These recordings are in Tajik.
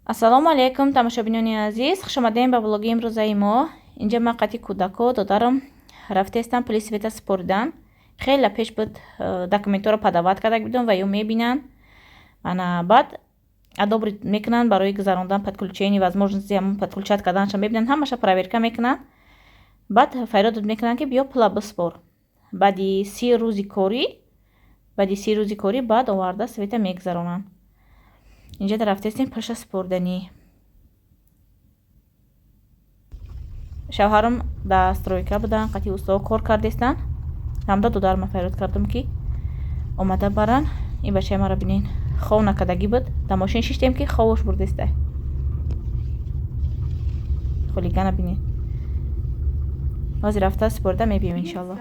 Ассалому алайкум, тамошобинони азиз, хушомадем ба блоги имрӯзаи мо. Инҷа ман қати кӯдако додарам рафтестам пули света супоридан. Хеле пеш буд, документҳоро подавать карда будам ва ё мебинанд. Ана баъд одобрить мекунанд барои гузарондан подключение, возможности ҳамон подключать карданашро мебинанд, ҳамаша проверка мекунанд. Баъд фарёдат мекунанд, ки биё, пула биспор. Баъди 30 рӯзи корӣ, баъди 30 рӯзи корӣ баъд оварда света мегузаронанд. Инҷа рафтестем пулша супорданӣ. Шавҳарам дар стройка буданд, қати усто кор кардестанд. Ҳамда додарма фарёд кардам, ки омада баранд. Ин бачаи маро бинен, хов накардагӣ буд, дар мошин шиштем, ки ховуш бурдеста. Хулигана бинен. Ҳозир рафта супорида мебием, иншалло.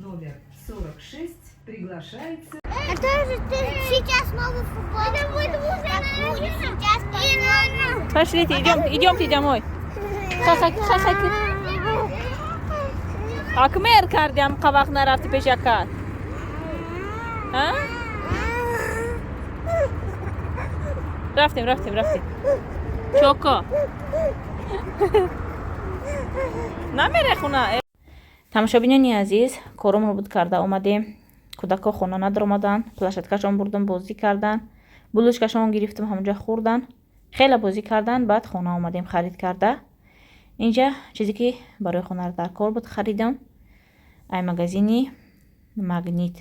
Номер 46 приглашается. Это же ты сейчас новую футболку. Сейчас. Пошлите, идем, идемте домой. Хахак. Акмер кардям, қавақ нарафти пеш акат. А? Рафтем, рафтем, рафтем. Чоко. Намере хуна. Тамошобинони азиз, коромро буд карда омадем. Кӯдакҳо хона надаромаданд, площадкашон бурдам, бозӣ карданд, булочкашон гирифтам, ҳамонҷа хӯрдан, хеле бозӣ карданд, баъд хона омадем харид карда. Инҷа чизе ки барои хона дар кор буд, харидам ай магазини Магнит.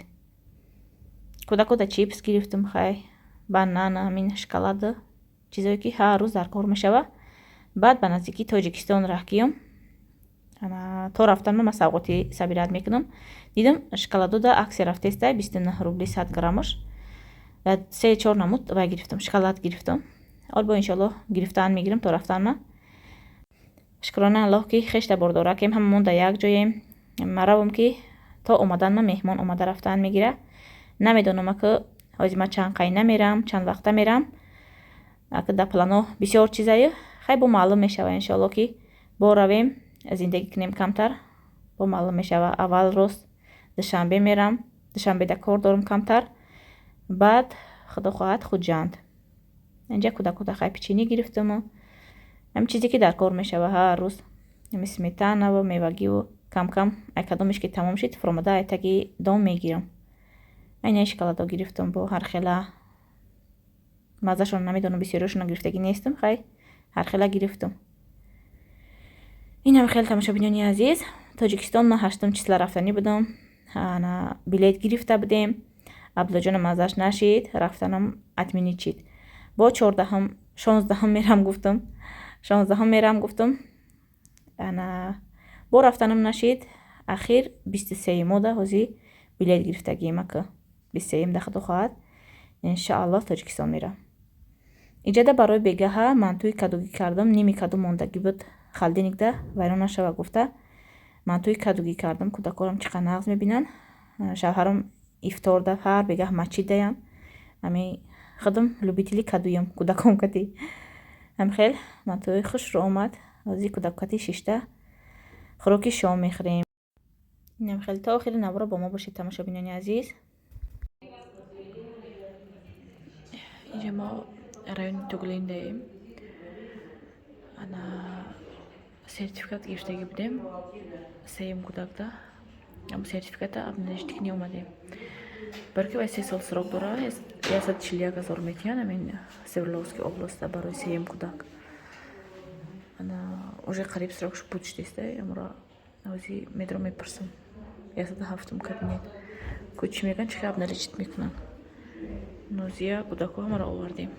Кӯдакода чипс гирифтам, хай, банана, ҳамин шоколада, чизое ки ҳар рӯз дар кор мешава. Баъд ба наздикии Тоҷикистон раҳ киём. То рафтан ман савғоти собирать мекунам. Дидам, шоколадода акция рафтеста, 29 рубли 100 граммаш. Се чор намуд вай гирифтам, шоколад гирифтам. Ол бо иншоаллоҳ гирифтан мегирам то рафтан ман. Шукрона Аллоҳ, ки хешта бордоракем, ҳамамон дар як ҷоем. Маравам, ки то омадан ман меҳмон омада рафтан мегира. Намедонам, ака ҳозир ман чанд қай намерам, чанд вақта мерам. Ака дар плано бисёр чизае, хай, бо маълум мешава, иншоаллоҳ, ки бо равем, зиндагӣ кунем камтар, бо маълум мешава. Аввал рост Душанбе мерам, Душанбеда кор дорам камтар, баъд, худо хоҳад, Хуҷанд. Инҷа кӯдакода хай печенье гирифтаму ҳамин чизе ки дар кор мешава ҳар рӯз, ҳамин сметанаву мевагиву кам-кам, ай кадомеш ки тамом шид, фуромада ай таги дом мегирам. Айнаи шоколадо гирифтам, бо ҳархела маззашон намедонам, бисёриашонро гирифтагӣ нестам, хай, ҳархела гирифтам. Инам хеле, тамошобинони азиз, Тоҷикистон ман ҳаштум числа рафтанӣ будам. Ана билет гирифта будем. Абдуллоҷона маззаш нашид, рафтанам отменить шид. Бо 14-ҳам, 16-ҳам мерам гуфтам. 16-ҳам мерам гуфтам. Ана бо рафтанам нашид. Ахир 23-юмода ҳозир билет гирифтагием, ака. 23-юм да, худо хоҳад, иншааллоҳ, Тоҷикистон мерам. Иҷада барои бегаҳа мантуи кадугӣ кардам, ними каду мондагӣ буд холодильникда, вайрон нашава гуфта, мантуи кадугӣ кардам. Кӯдакорам чӣ қадр нағз мебинанд. Шавҳарам ифторда ҳар бегаҳ масҷид даянд. Ҳами худам любители кадуям, кӯдаком кати. Ҳам хел мантуи хушрӯ омад. Ҳозир кӯдакати шишта хӯроки шом мехӯрем. Инам хеле, то охири навора бо мо бошед, тамошобинони азиз. Инҷа мо райони Туглиндаем. Ана сертификат гирифтагӣ будем сеюм кӯдакда. Ам сертификата обналичить кунӣ омадем. Барои ки вай 3 сол срок дора, 141 000 метиҳанд ҳамин Свердловский областда барои сеюм кӯдак. Ана уже қариб срокш буд шудеста, амро ҳозир медорам, мепурсам. 107-ум кабинет. Ку чӣ мегӯянд, чӣ хел обналичить мекунанд. Нозия, кӯдакҳо ҳамаро овардем.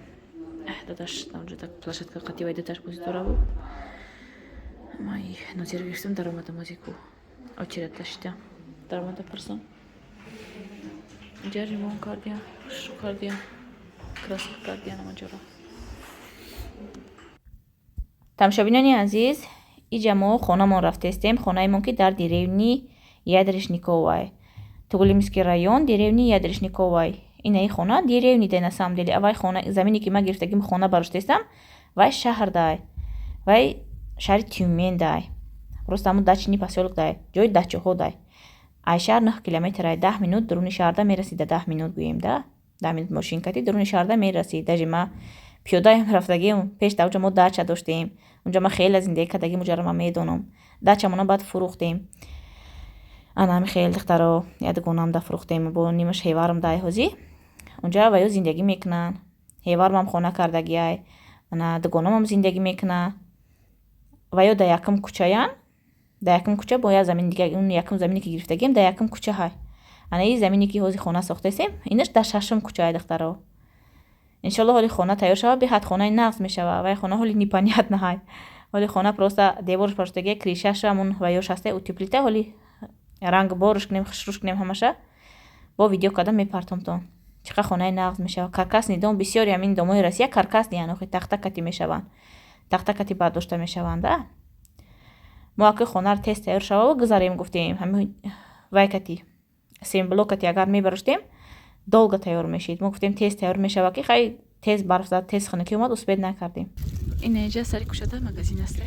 Дадаш онҷо дар площадка қати вай дадаш бозӣ дораву. Май Нозияро гирифтам, даромадам, ҳозир ку очередта шида. Даромада пурсам. Инҷа ремонт кардия, хушрӯ кардия, краска кардия ҳамаҷоро. Тамошобинони азиз, иҷа мо хонамон рафтестем, хонаемон ки дар деревни Ядришниковай. Тугулимский район, деревни Ядришниковай. Инаи хона деревни дай, на самом деле. Авай хона, замине ки ман гирифтагим, хона бароштестам, вай шаҳр дай. Вай шаҳри Тюмен дай. Просто ҳамун дачный посёлок дай, ҷои дачаҳо дай. Ай шаҳр 9 километр ай, 10 минут дуруни шаҳрда мерасид, да 10 минут гӯем да. 10 минут мошин кати дуруни шаҳрда мерасид. Даже ма Пиёдаем рафтагим. Пеш дар уҷа мо дача доштем. Унҷа ман хеле зиндагӣ кардагим, уҷаро ман медонам. Дачамона баъд фурӯхтем. Ана ҳами хеле, духтаро, як дугонаам да фурӯхтем, бо нимаш ҳеварам дай ҳозӣ. Унҷа ва ё зиндагӣ мекунанд. Ҳевармам хона кардагиай. Ана дугонамам зиндагӣ мекунад. Ва ё дар якум кӯчаян. Дар якум кӯча бо як замини дига, он якум замине ки гирифтагием, дар якум кӯча ҳай. Ана ин замине ки ҳозир хона сохтаистем, инаш дар шашум кӯчае, духтаро. Иншолло, ҳоли хона тайёр шава, беҳад хонаи нағз мешава. Вай хона ҳоли непонятно ҳай. Ҳоли хона просто деворш пароштагия, крышаш ҳамун ва ёш ҳаста, утеплита, ҳоли ранг борш кунем, хушрӯш кунем ҳамаша. Бо видео карда мепартомтон. Чӣ қадр хонаи нағз мешава. Каркасный дом, бисёри ҳамин домои Россия каркасный ян, охи тахта кати мешаванд. Тахта кати бардошта мешаванд, да? Мо аки хонаро тез тайёр шававу гузарем гуфтем, ҳамин вай кати семблок кати агар мебароштем, долго тайёр мешид. Мо гуфтем, тез тайёр мешава, ки хай тез барф зад, тез хунукӣ омад, успеть накардем. Инаиҷа сари кушода магазин аст.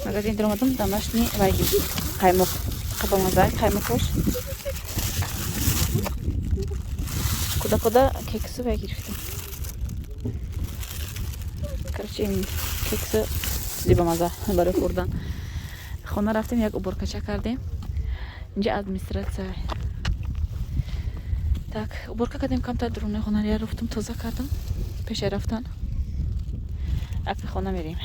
Магазин даромадам, домашний вай, қаймоқ қабамаза, қаймоқош. Куда-куда кексу вай гирифтам. Короче, ин кексу чизи бамаза барои хӯрдан. Хона рафтем, як уборкача кардем. Инҷа администрация. Так, уборка кардем, камтар дуруни хонаро руфтам, тоза кардам пешай рафтан. Ака хона мерем.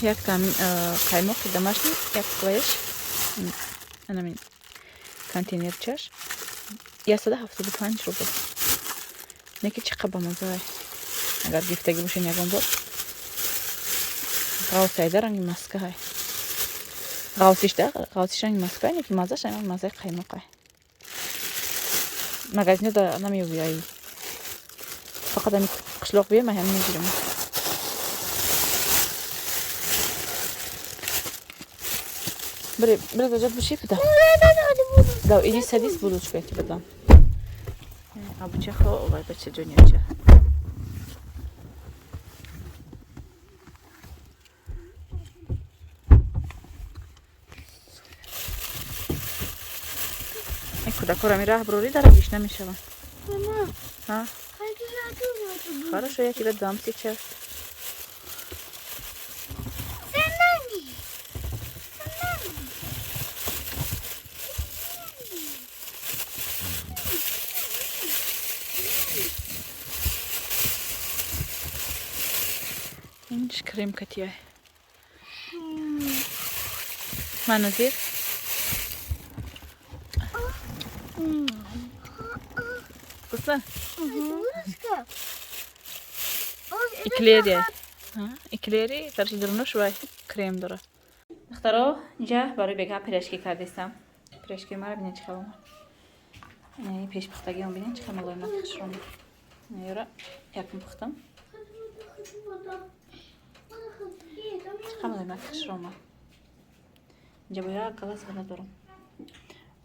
Як там қаймоқи домашний, як ваяш, анамин контейнерчаш 175 рубл. Не ки чӣ қадр бамазай. Агар гирифтагӣ бошен ягон бор. Ғавсайда ранги маскаҳай. Ғавсиш да, ғавсиш ранги маскаҳай, не ки маззаш ама маззаи қаймоқай. Магазино да намеёбӣ ай. Фақат ами қишлоқ биём, ай ҳамин мегирам. Бери, бери, зажат буши да. Да, иди садись, булочку я тебе дам. Абучахо, вай бача ҷонияча. Кӯдакҳоро ами раҳ бурорӣ, дара гиш намешаванд. Мама, А? хочу я тоже эту булочку. Хорошо, я тебе дам сейчас. За нами. За нами. Инш крем катияй. Маназир. Вкусно? Булочка. Ой, это Эклери. Эклери тарши дурунош вай крем дорад. Духтаро, инҷа барои бегаҳ пирожки кардистам. Пирожки мара бинед, чӣ хел омад. Ин пешпухтагиам бинед, чӣ хел мулоимат хушро омад. Ёра якум пухтам. Чӣ хел мулоимат хушро омад. Инҷа бо як галас вода дорам.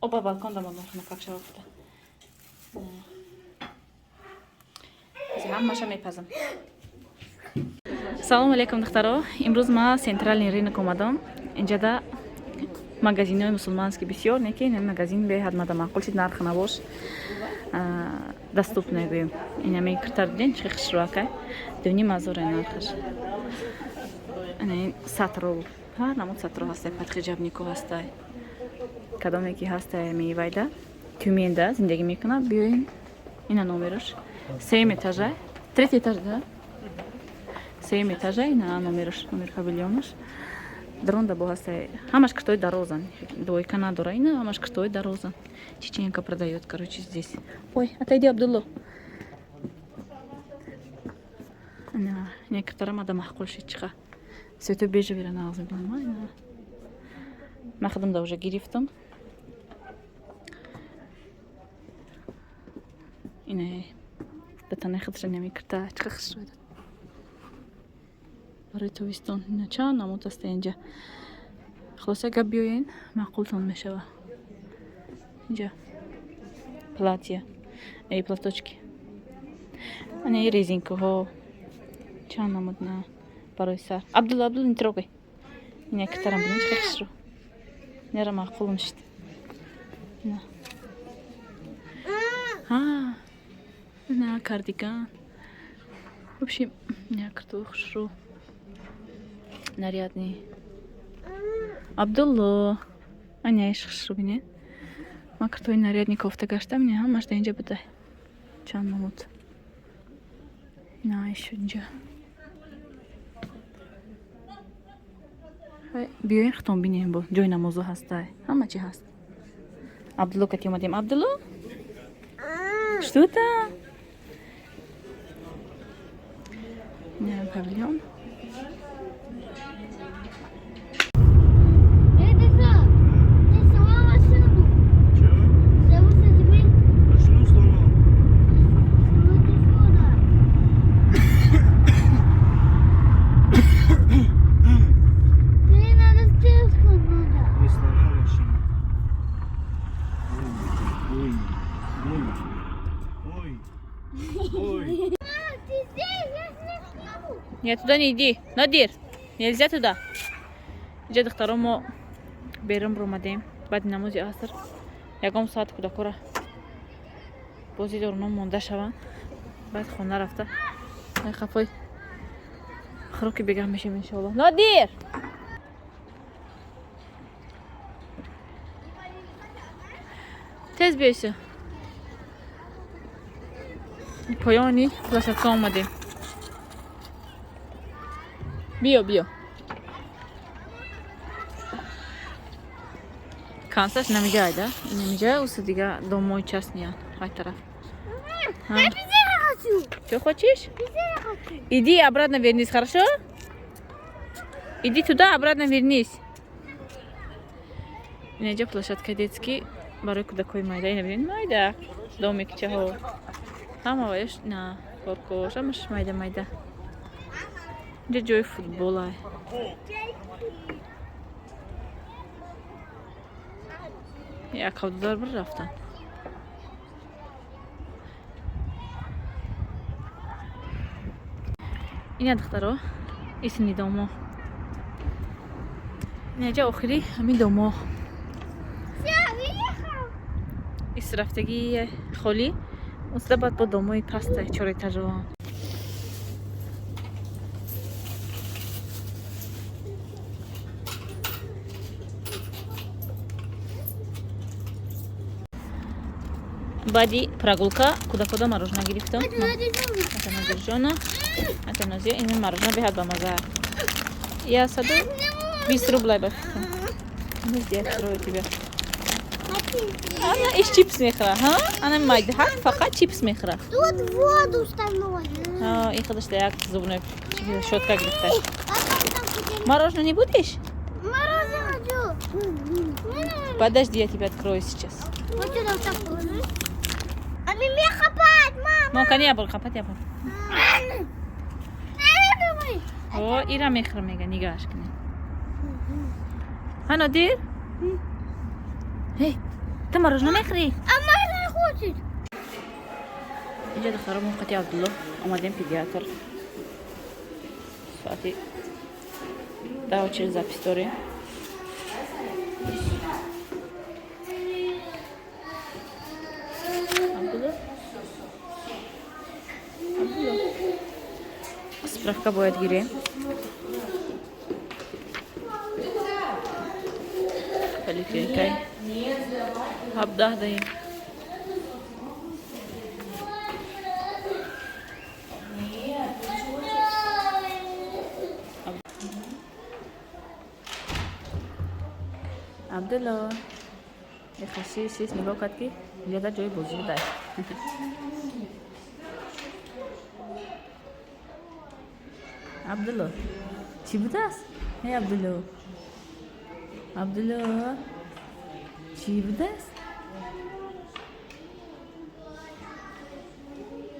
Оба балкон дамодам, хунукак шава гуфта. Ҳамаша мепазам. Салому алейкум, духтаро. Имрӯз ма центральный рынок омадам. Инҷада магазинҳои мусулманский бисёр, не ки ин магазин беҳад мада маъқул шид, нарх набош доступный гӯем. Инами киртар диден, чӣ хушрӯакай. Дуним ҳазоре нархаш. Ана ин сатро, ҳар намуд сатро ҳастай, подхиджабнико ҳастай. Кадоме ки ҳастай, мевайда Тюменда зиндагӣ мекунад, биёен, ина номераш. Сеюм этажа, третий этаж, да? Сеюм этажа, ина номераш, номер павильонаш. Дронда бо ҳастай. Ҳамаш киртои дарозан. Двойка надора, ина ҳамаш киртои дарозан. Чеченка продает, короче, здесь. Ой, отойди, Абдулло. Ина, ина киртара мада маъқул шид чиқа. Цветой бежевыйра нағз мебинам, ина. Ман худам да уже гирифтам. Ина да танаи худша намекирта, чиқа хушрӯ барои тобистон. Ина чанд намуд аста инҷа. Хулоса гап, биёен, маъқултон мешава. Инҷа платья, эй платочки, ана и резинкаҳо чанд намуд на барои сар. Абдулла, Абдулла, не трогай. Ина китарам бинем, чӣ хушрӯ. Инара маъқулм шуд. Ина. А, ина кардиган. В общем, ина киртои хушрӯ. Нарядный. Абдулло. Аняиш хушрӯ бинед. Ман киртои нарядный кофта гаштам, ина ҳамаш дар инҷа буда. Чанд намуд. Ина иш инҷа. Биёен, хитон бинем, бо ҷои намозу ҳастай. Ҳама чи ҳаст. Абдулло кати омадем. Абдулло? Что там? Ина павильон. Это что? Ты сама машину. Чего? Зовут тебе. Машину сломал. Ну ты сюда. Тебе надо стрелку надо. Не сломал машину. Ой, ой, ой, ой. А, ты здесь, я сниму. Нет, туда не иди. Надир, нельзя туда. Инҷа, духтаро, мо берун омадем. Баъди намози аср ягон соат кӯдакора бозӣ дорно монда шаванд. Баъд хона рафта. Ай хафой. Хӯроки бегаҳ мешем, иншоалло. Нодир! Тез биёйся. Поёни площадка омадем. Биё, биё. Концаш намиҷай да? Намиҷай, уса дига домои частныян. Ай тараф. А? Я пиццу хочу. Что хочешь? Пиццу хочу. Иди обратно вернись, хорошо? Иди туда, обратно вернись. Инҷа площадка детский барои кӯдакҳои майда. Ина бинед, майда. Домикчаҳо. Ҳама ваяш на коркош, ҳамаш майда майда. Инҷа ҷои футбола. Як ҳавдудар бір рафтан. Ина, духтаро, исми домо. Инаҷа охири ҳамин домо. Все, выехал. Ис рафтагии холӣ. Усда баъд бо домои паста чорэтажо. Баъди прогулка кӯдакода мороженое гирифтам. Это надо сделать. Это Назирҷона, это Назир, ин мороженое беҳад бамаза. 120 рублей ба фикрам. Подожди, я открою тебе. Ана иш чипс мехӯра, ҳа? Ана майда, ҳа? Фақат чипс мехӯра. Тут воду установили. Ҳа, ин худаш як зубной щётка гирифта. Потом там где Мороженое не будешь? Мороженое хочу. Подожди, я тебе открою сейчас. Вот сюда вот так положи. А меня хапать, мама. Мо кани ябор, хапат ябор. Давай. О, ира мехӯра мега, нигаҳаш кунед. Ҳа, Нодир? Эй, ту мороженое мехӯрӣ? А мороженое хочет. Инҷа, духтаро, мо қати Абдулло омадем педиатр. Соати 10:40 запись дорем. Абдулло? Абдулло. Справка бояд гирем. Поликлиникаи 17 даем. Абдулло. Хаши шиш нигоҳ кард, ки ҷада ҷои бозӣ будай. Абдулло, чӣ будааст? Эй, Абдулло. Абдулло. Чӣ будааст?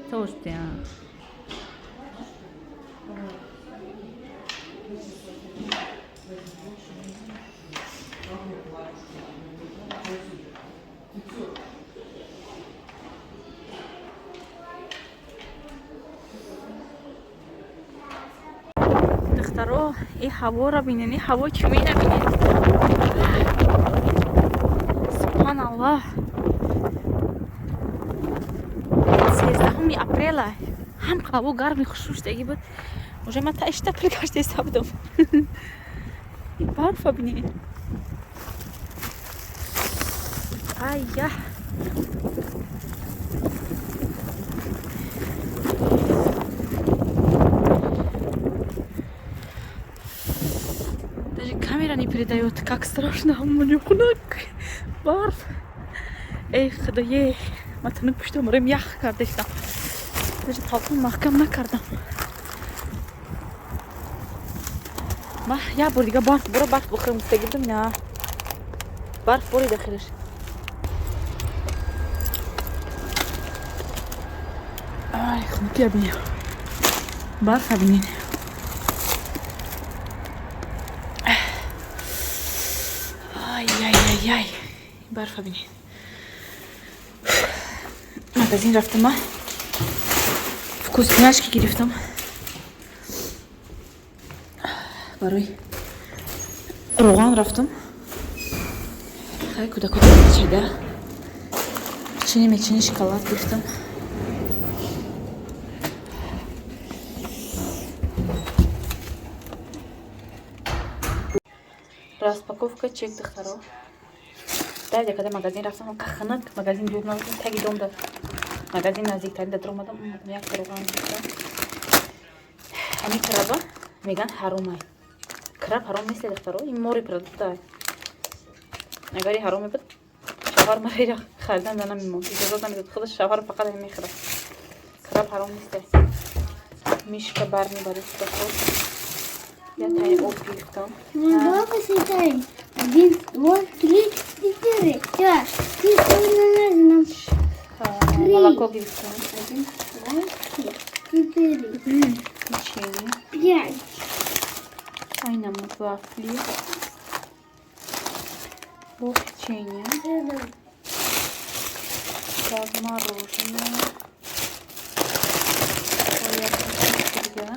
Тош будя. Духтаро, и ҳаворо бинен, и ҳаво чӣ менабинед? Субҳаналлоҳ, 13 апрела ҳам ҳаво гарми хушрӯ шудагӣ буд. Уже ман таишта пилгаштеста будам. И барфа бинед. Ая, даже камера не передает, как страшно. Хунак барф. Эй, худое, ма тунук пуштам, рем ях кардестам, даже палтон маҳкам накардам. Ма як бор дига барф бура, барф бихӯрем гуфтагӣ будам. На, барф борида хелеш. Ай, хунукия бинем, барфа бинем. Ай, ай, ай, ай, барфа бинед. Магазин рафтама, вкусняшки гирифтам барои роған рафтам. Хай, кӯдако чеда печенье, мечени, шоколад гирифтам. Распаковка чек, духтаро. Дай декада магазин рафтам, каханак магазин дур набудам, таги домда магазин наздиктарин да дуромадам, омадам, як роған гирифтам. Ҳамин краба меган ҳаромай. Краб ҳаром нест, духтаро, ин морепродукта. Агари ҳаром мебуд, шавҳар маро харидан да намемонд, иҷозат намедод. Худаш шавҳар фақат ҳамин мехӯрад. Краб ҳаром нест. Мишка Барни барои кӯдакҳо. Я таи об гирифтам. Давай посчитаем. Один, два, три, четыре, пять. Три, нам. Три. Молоко гирифтам. Один, два, три, четыре, Печенье. Пять. Айнам вафли. Бо печенье. Так, мороженое. Ой, я дига.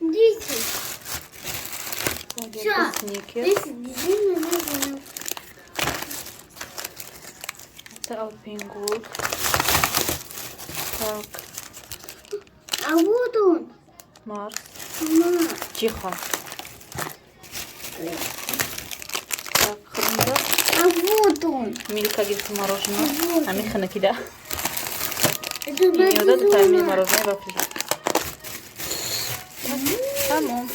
10. Всё. Сникерс. 10, 10, Это Альпен Голд. Так, А вот он. Марс. Мама. Тихо. Так, хрумда. А вот он. Милка гирифтам, мороженое. Вот. Ами ханакида. Это Иёда дутами мороженое. Мороженое, вафли. Тамом.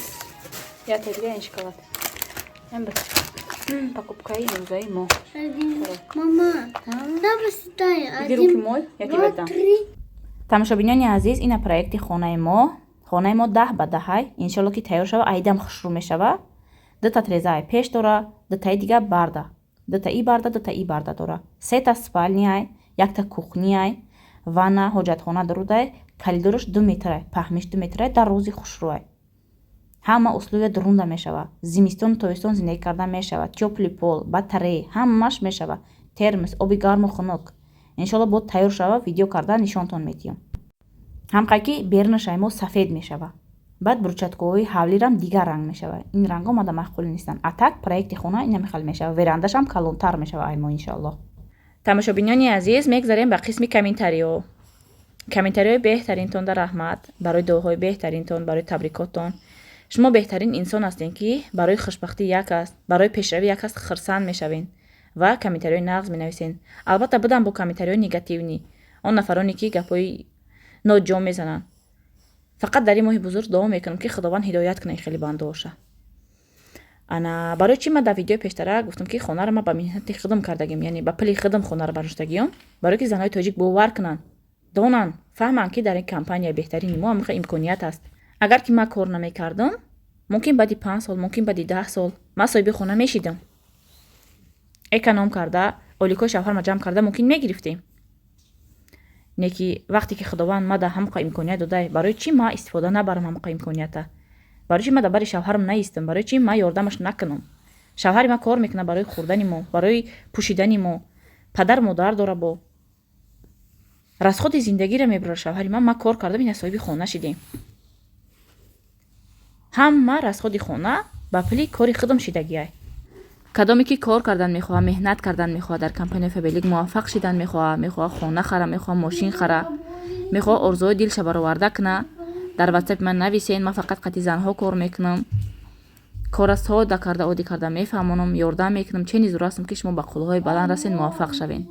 Я дига ин шоколад. Ин буд покупкаи имрӯзаи мо. Один. Мама, давай посчитаем. Иди руки Один, мой, я два, тебе дам. три. Тамошобинони азиз, ина проекти хонаи мо. Хонаи мо 10 ба 10-ай. Иншолло, ки тайёр шава, айдам хушрӯ мешава. Дута трезаи пеш дора, дутаи дига барда, дута и барда, дута и барда дора. Сета спальняй, якта кухняй, ванна, ҳоҷатхона дурудай. Коридораш 2 метрай, паҳмиш 2 метрай, дарози хушрӯай. Ҳама условия дурунда мешава. Зимистону тобистон зиндагӣ кардан мешава. Тёплый пол, батарея, ҳамааш мешава, термос, оби гарму хунук. Иншолло, бо тайёр шава, видео карда нишонтон медиҳам. Ҳамқай ки берунашай мо сафед мешава, баъд брусчаткаҳои ҳавлирам дигар ранг мешава. Ин рангҳо мада маъқул нестанд. А так проекти хона ина хел мешава. Верандашам калонтар мешава ай мо, иншоалло. Тамошобинони азиз, мегзарем ба қисми комментариҳо. Комментариҳои беҳтаринтон да раҳмат, барои дуоҳои беҳтаринтон, барои табрикоттон. Шумо беҳтарин инсон ҳастем, ки барои хушбахтӣ як аст, барои пешравӣ як аст хирсанд мешавем ва комментариҳои нағз менависем. Албатта, будам бо комментариҳои негативный, он нафароне, ки гапҳои ноҷо мезананд. Фақат дар ин моҳи бузург дуо мекунам, ки Худованд ҳидоят кунад хеле бандаоша. Ана барои чӣ ман дар видеои пештара гуфтам, ки хонаро ман ба меҳнати худам кардагим, яъне ба пули худам хонаро бароштагиём, барое ки занҳои тоҷик бовар кунанд, донанд, фаҳманд, ки дар ин компания беҳтарини мо ҳамаха имконият аст. Агар ки ман кор намекардам, мумкин баъди 5 сол, мумкин баъди 10 сол ман соҳиби хона мешидам. Эконом карда, оликои шавҳарма ҷамъ карда, мумкин мегирифтем. Не ки вақте ки Худованд мада ҳамақа имконият додай, барои чӣ ман истифода набарам ҳамақа имконията? Барои чӣ ман дар бари шавҳарам наистам? Барои чӣ ман ёрдамаш накунам? Шавҳари ман кор мекунад барои хӯрдани мо, барои пӯшидани мо. Падар модар дора, бо расходи зиндагиро мебарад шавҳари ман. Ман кор кардам, ина соҳиби хона шидем. Ҳама расходи хона ба пули кори худам шидагиай. Кадоме ки кор кардан мехоҳад, меҳнат кардан мехоҳад, дар компанияи Фаберлик муваффақ шидан мехоҳад, мехоҳад хона хара, мехоҳад мошин хара, мехоҳад орзуҳои дилша бароварда куна, дар ватсапи ман нависен. Ман фақат қати занҳо кор мекунам. Кора сода карда, оддӣ карда мефаҳмонам, ёрдам мекунам. Чени зур ҳастам, ки шумо ба қуллаҳои баланд расен, муваффақ шавен.